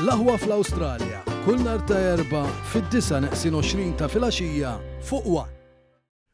L-Aħwa fl-Awstralja, kull nhar ta' Erbgħa fid-disgħa neqsin 20 ta' filgħaxija fuq one.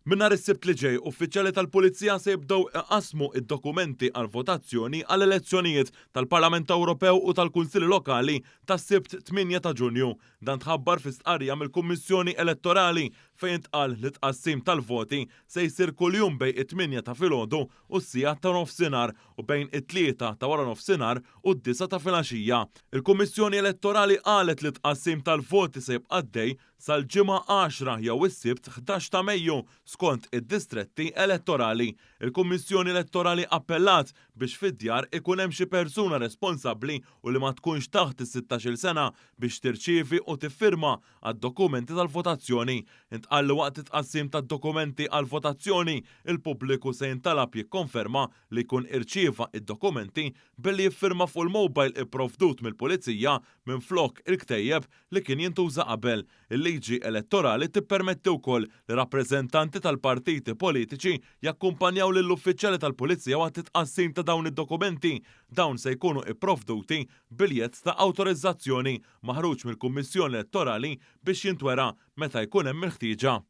Minn nhar is-Sibt li ġej, uffiċjali tal-Pulizija se jibdew iqassmu d-dokumenti għall-votazzjoni għall-elezzjonijiet tal-Parlament Ewropew u tal-Kunsilli Lokali tas-Sibt 8 ta' Ġunju. Dan tħabbar fi stqarrija mill-Kummissjoni Elettorali fejn intqal li t-tqassim tal-voti se jsir kuljum bejn it-tmienja ta' filgħodu u s-siegħa ta' nofsinhar u bejn it-tlieta ta' waranofsinhar u d-disgħa ta' filgħaxija. Il-Kummissjoni Elettorali qalet li t-tqassim tal-voti se jibqa' għaddej sal-Ġimgħa għaxra jew is-Sibt 11 ta' Mejju skont id-distretti elettorali. Il-Kummissjoni Elettorali appellat biex fid-djar ikun hemm xi persuna responsabbli u li ma tkunx taħt is-sittax-il sena biex tirċievi u tiffirma għad-dokumenti tal-votazzjoni. Intqal li waqt it-tqassim tad-dokumenti għall-votazzjoni, il-pubbliku se jintalab jikkonferma li jkun irċieva d-dokumenti billi jiffirma fuq il-mobile ipprovdut mill-Pulizija minflok il-ktejjeb li kien jintuża qabel. Il-liġi elettorali tippermetti wkoll li rappreżentanti tal-partiti politiċi jakkumpanjaw lill-uffiċjali tal-Pulizija waqt it-tqassim ta' dawn id-dokumenti. Dawn se jkunu ipprovduti biljett ta' awtoriżżazzjoni maħruġ mill-Kummissjoni Elettorali biex jintwera meta jkun hemm il-ħtieġa.